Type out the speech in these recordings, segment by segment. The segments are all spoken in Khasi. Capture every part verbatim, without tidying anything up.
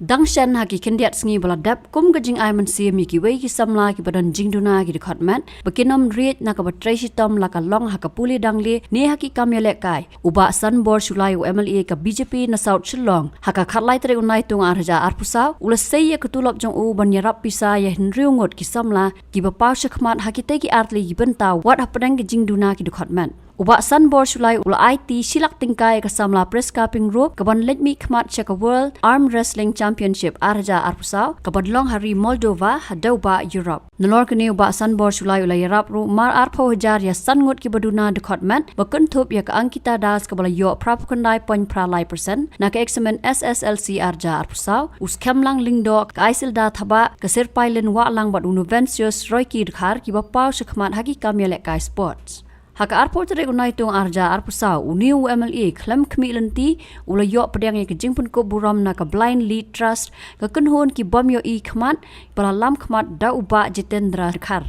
Dang shen ha ki khyndiat sngi ba la dep, kum ka jingai mynsiem ïa kiwei ki samla kiba don jingduna ki dkhot met ba kin ym riej na kaba trei shitom, la ka long ha ka pule dangle ne ha ki kam ïalehkai, u Bah Sanbor Shullai, u M L A ka B J P na South Shillong, ha ka khatlai tarik u Naitung ar hajar arphew saw, u la sei ïa ka tulop jong u ban ïarap pisa ïa hynriew ngut ki samla kiba paw shakhmat ha kitei ki artylli ki bynta wat hapdeng ka jingduna ki dkhot met. U Bah Sanbor Shullai u la aiti shi lak tyngka ïa ka samla Prisca Pyngrope kaban leit mihkhmat sha ka World Arm Wrestling Championship ar hajar arphew saw, kaban long ha ri Moldova, ha dewbah Europe. Nalor kane, u Bah Sanbor Shullai u la ïarap ruh mar arphew hajar ïa san ngut kiba duna dkhot met, ba kynthup ïa ka Ankita Das kaba la ïoh phra phew khyndai point phra lai percent na ka eksamin S S L C ar hajar arphew saw, u Skhemlang Lyngdoh, ka Isilda Thabah, ka Sirpailin Wahlang bad u Novencius Royki Dkhar kiba paw shakhmat ha ki kam ïalehkai sports. Ha ka arphew tarik u Naitung ar hajar arphew saw, une u M L A khlem khmih lynti u la ïoh pdiang ïa ka jingpynkup burom na ka Blind Lead Trust, ka kynhun ki bym ïohi khmat ba la lam khmat da u Bah Jitendra Dkhar.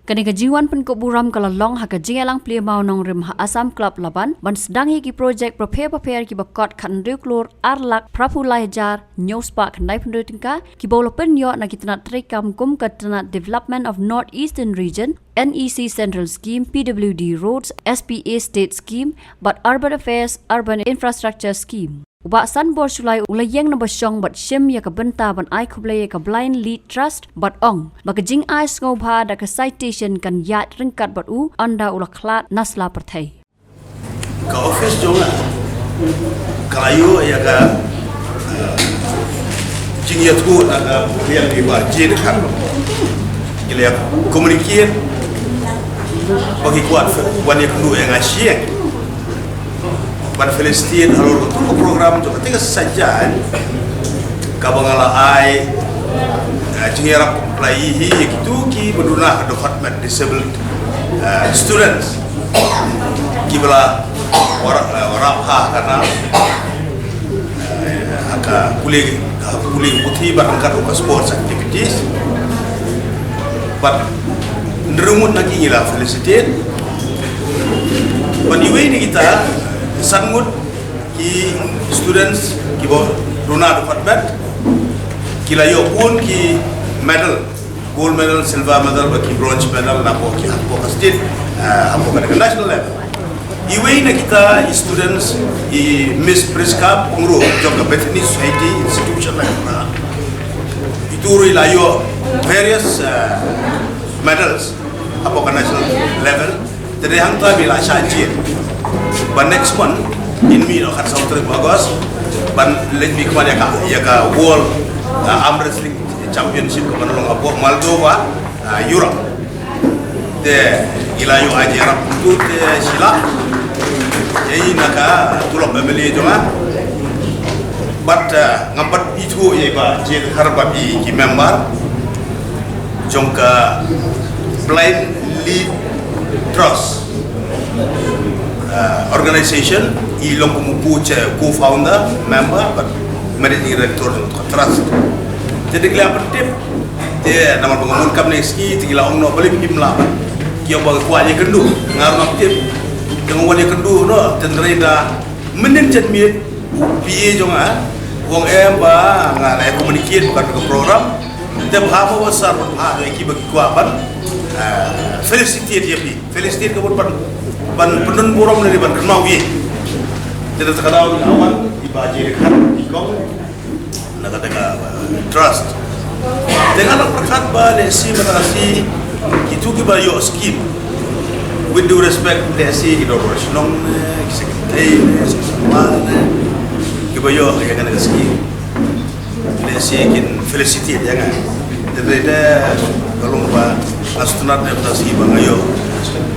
Kane ka jingwan pynkup burom ka la long ha ka jingïalang plie mawnongrim ha Assam Club Laban, ban sdang ïa ki projek bapher bapher kiba kot khathynriew klur ar lak phraphew lai hajar hynñiew spah khyndaiphew hynriew tyngka, kiba u la pynïoh na ki tnat treikam kum ka tnat Development of North Eastern Region, N E C Central Scheme, P W D Roads, S P A State Scheme, bad Urban Affairs, Urban Infrastructure Scheme. U Bah Sanbor Shullai u la ïeng na ba shong bad shim ïa ka bynta ban ai khublei ïa ka Blind Lead Trust bad ong ba ka jingai sngewbha da ka citation kan ïaid ryngkat bad u ynda u la khlad na sla pyrthei. Ka office jong nga ka la ïoh ïa ka, eh, jingïathuh na ka liang i Bah J Dkhar. Ki la communicate ba ki kwah wan ïakynduh ïa nga sha ban felicitate halor ka program jong ka, te ka sa jan kaba nga la ai, eh, jingïarap khublei hi ïa kitu kiba duna ha dkhot met, disabled, eh, students kiba la wara, eh, wara ha ka na, eh, ha ka pule, ha ka pule puthi bad ryngkat ka sports activities. Bad hynriew ngut na ki ngi la felicitate. Bad iwei na kita san ngut ki students kiba duna dkhot met ki la ïoh bun ki medal, gold medal, silver medal bad ki bronze medal na poh ki, hapoh ka state, eh, hapoh ka national level. Iwei na kita i students, i Miss Prisca Pyngrope jong ka Bethany Society Institution Langkatha. Itu ruh i la ïoh various, eh, medals hapoh ka national level. Te dei hangta ba i la shah jied ba next month in mih noh, khatsaw tarik August, ban leit mihkhmat ïa ka, ïa ka World, uh, Arm Wrestling Championship kaban long hapoh Moldova, uh, Europe. Te i la ïoh ai jingïarap kumtu, te shi lak ïa i na ka tulop M L A jong nga. Bad, uh, ngam pat ithuh ïa i Bah J Dkhar bad i ki member jong ka Blind Lead Trust, uh, organization, i long kum u co-, co-founder, member bad managing director jong ka trust. Te dei ki la pyntip, te namar ba nga bun kam ne ski, te ki la ong noh balei kim lah ban, ki ong ba kwah ïakynduh. Nga ruh ngam tip. Te nga wan ïakynduh noh, te hynrei da mynnin janmiet u P A jong nga u ong em ba nga la communicate bad ka program. Te bha mo ba sar bha ïa kiba ki kwah ban, eh, felicitate ïa phi. Felicitate ka mut ban, ban pyndon burom ne ban kynmaw ïa. Te da ka daw nga wan, i Bah J Dkhar i kong na kata ka, uh, trust. Te nga la pyrkhat ba lehse mynta shi kitu kiba ïoh scheme, with due respect, lehse ki dorbar shnong ne, ki secretary ne, secretary ne, kiba ïoh ïa kane ka scheme, lehse kin felicitate ïa nga. Te dei te ka long ba nga sngewtynnat ne mynta shi ba nga ïoh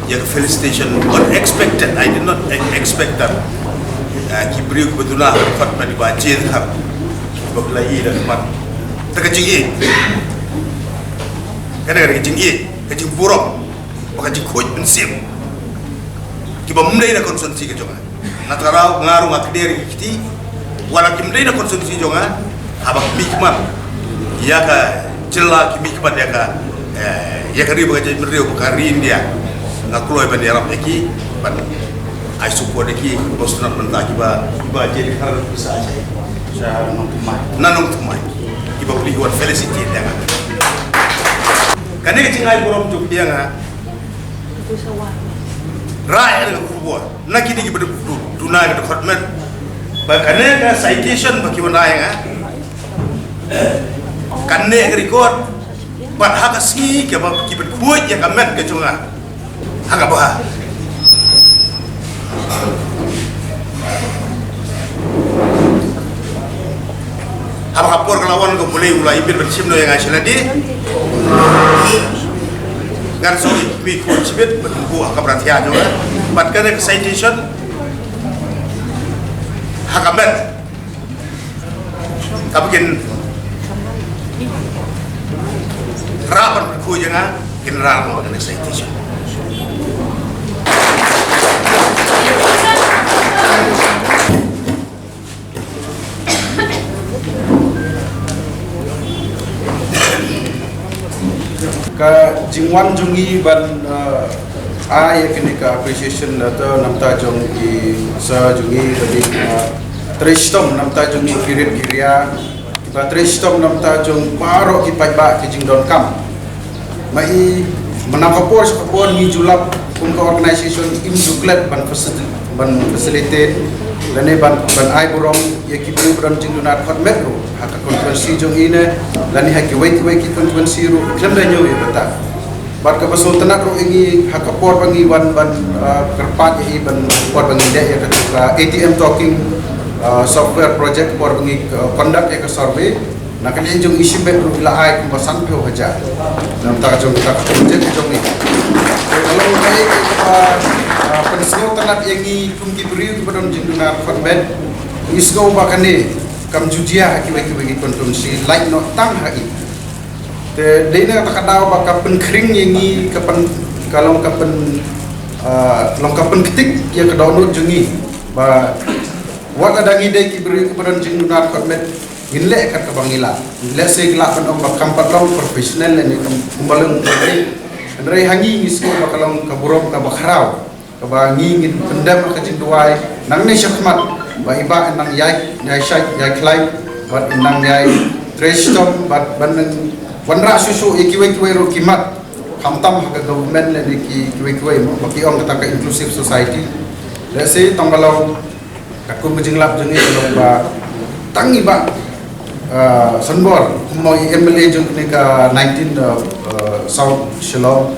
ïa ka felicitation, unexpected. I did not e-, expect that. Uh, ki briew kiba duna ha dkhot met, i Bah J Dkhar, ba phi la ïoh da khmat. Te ka jingïeit, ka dei ka jingïeit, ka jingburom bad ka jingkhuid mynsiem. Kiba ym dei na constituency ka jong nga. Na kata ka daw nga ruh nga kdew ïa ki kti, wat la kim dei na constituency jong nga, haba ki mihkhmat ïa ka jylla, ki mihkhmat ïa ka, eh, ïa ka ri bad ka jaitbynriew bad ka ri India, nga kloi ban ïarap ïa ki, ban ai support ïa ki. Bad sngewtynnat mynta kiba, kiba J Dkhar ki sa shai. Na Nongthymmai. Ki ba phi wan felicitate ïa nga. Kane ka jingai burom jong phi ïa nga. Rai ïa ka khubor na kine ki ba duk duk duna ka dkhot met. Ba kane ka citation ba ki wan ai nga. Kane ka record. Bad ha ka sngi ka ba ki ba khuid ïa ka met ka jong nga. Ha kaba haba ka por ka la wan ka pule u la ipit ban shim no ïa nga sha lade. Ngan so mi ko shibit ban ko ha ka bra thia jong nga. Bad kane ka citation ha ka met. Ka ba kin rah ban kyrkhu ïa nga, kin rah ban excitation. Ka jingwan jong ngi ban, uh, ai ïa kane ka appreciation letter namta jong ki sa jong ngi, lane, uh, trei shitom namta jong ngi ki rit ki ria, kiba trei shitom namta jong baroh ki paidbah ki jingdonkam. Ma i, mynta ka por sha ka por ngi ju lap kum ka organization im ju klet ban facil-, ban facilitate lane ban, ban ai burom ïa ki briew ba don jingduna khot met ruh ha ka constituency jong i ne lane ha kiwei kiwei ki constituency ruh khlem da ñiew ïa kata. Bad kaba sngewtynnat ruh ïa ngi ha ka por ba ngi wan ban, ah, kyrpad ïa i ban por ba ngi leh ïa ka, ah, A T M tracking, ah, software project por ba ngi, ah, conduct ïa ka survey. Na ka liang jong i shimet ruh i la ai kumba sanphew hajar. Namta ka jong ka project jong i. Ka long kaei kaba, ah, pynsngewtynnat ïa ngi kum ki briew kiba don jingduna khot met. Ngi sngew ba kane kam ju jia ha kiwei kiwei ki constituency, lait noh tang ha i. Te dei na kata ka daw ba ka pynkhring ïa ngi, ka pyn, ka long ka pyn, ah, long ka pynktik ïa ka dohnud jong ngi ba wat lada ngi dei ki briew kiba don jingduna khot met, ngin leh kat kaba ngi lah. Lehse ngi lah ban ong ba kam pat long professional lane kam kumba long. Hynrei ha ngi ngi sngew ba ka long ka burom kaba khraw. Kaba ngi ngin pyndem ka jingduwai nangne shakhmat ba i Bah in nang ïai, ïai shait, ïai khlaiñ, bad in nang ïai trei shitom, bad ban nang wanrah shuh shuh ïa kiwei kiwei ruh ki mat. Khamtam ha ka government lane ki, kiwei kiwei mo, ba ki ong kata ka inclusive society. Lehse tang ba long Katkum ka jinglap jong ngi ka long ba tang i Bah, ah, Sanbor, kumno i M L A jong kane ka nineteen, ah, ah, South Shillong.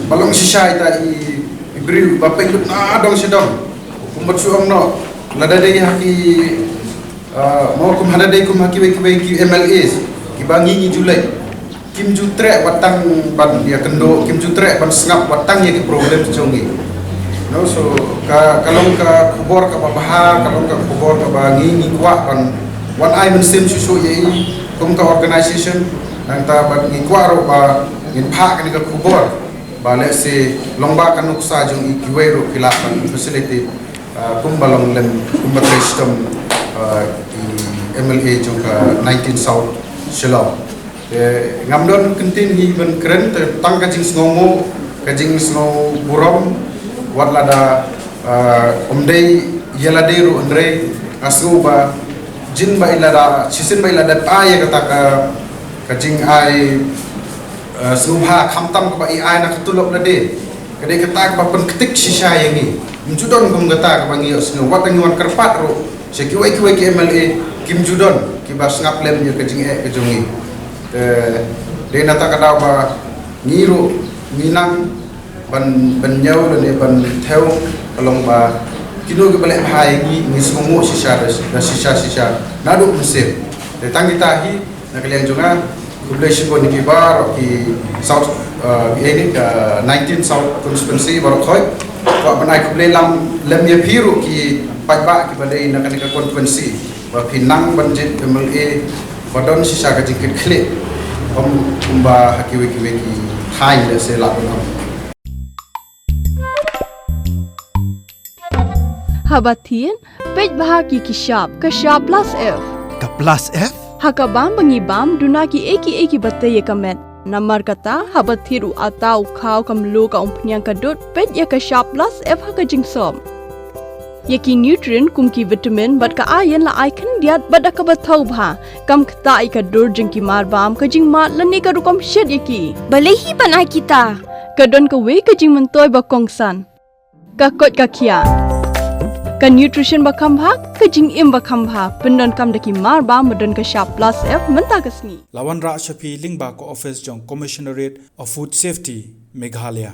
Ba long shisha ita i, i briew ba peit lut na dong sha dong. Kumba shu ong noh, lada dei ha ki, ah, mo kum hada dei kum ha kiwei kiwei ki M L As kiba ngi ngi ju leit. Kim ju treh wat tang ban ïakynduh, kim ju treh ban sngap wat tang ïa ki problem jong ngi. No, so ka, ka long ka khubor kaba bha, ka long ka khubor kaba ngi ngi kwah ban wan ai mynsiem shuh shuh ïa i kum ka organization, nangta ban ngi kwah ruh ba ngin phah kane ka khubor ba lehse long ba ka nuksa jong i kiwei ruh ki lah ban facilitate, ah, kumba long lem, kumba trei shitom, ah, i M L A jong ka nineteen South Shillong. Te ngam don kyntien hi ban kren, te tang ka jingsngewnguh, ka jingsngew burom, wat lada, ah, ym dei ïa lade ruh hynrei nga sngew ba jin ba i lada, shisien ba i lada ai ïa kata ka, ka jingai, ah, sngewbha khamtam kaba i ai na ka tulop lade. Ka dei kata kaba pynktik shisha ïa ngi. Ym ju don kum kata kaba ngi ïohsngew wat ngi wan kyrpad ruh sha kiwei kiwei ki M L A kim ju don kiba sngap lem ïa ka jingeh ka jong ngi. Te dei na kata ka daw ba ngi ruh ngi nang ban, ban ñiew lane ban thew ka long ba kino kiba leh bha ïa ngi ngi sngewbha shisha da, da shisha shisha naduh mynsiem. Te tang kita hi Na ka liang jong nga, khublei shibun ïa ki baroh ki South, eh, ki, eh, ni, ka nineteen South Constituency baroh khoit. Kwah ban ai khublei lam lem ïa phi ruh ki paidbah kiba dei na kane ka constituency. Ba phi nang ban jied M L A ba don shisha ka jingkitkhlieh. Ym kumba ha kiwei kiwei ki thaiñ lehse lah ban ong. Haba thied, peit bha ki ki shap, ka shap plus F. Ka plus F? Ha ka bam ba ngi bam, duna kiei kiei kiba tei ïa ka met. Namar kata, haba thied u atta, u khaw, ka mluh, ka umphniang, ka dud, peit ïa ka shap plus F ha ka jingsop. Ïa ki nutrient kum ki vitamin bad ka iron la ai khyndiat bad da kaba thaw bha, kam ktah ïa ka dur jong ki marbam, ka jingmad lane ka rukom shet ïa ki. Balei hi ban ai kita? Ka don kawei ka jingmyntoi ba kongsan. Ka koit ka khiah. Ka nutrition ba kham bha, ka jingim ba kham bha, pyndonkam da ki marbam ba don ka shap plus F mynta ka sngi. La wanrah sha phi lyngba ka office jong Commissionerate of Food Safety, Meghalaya.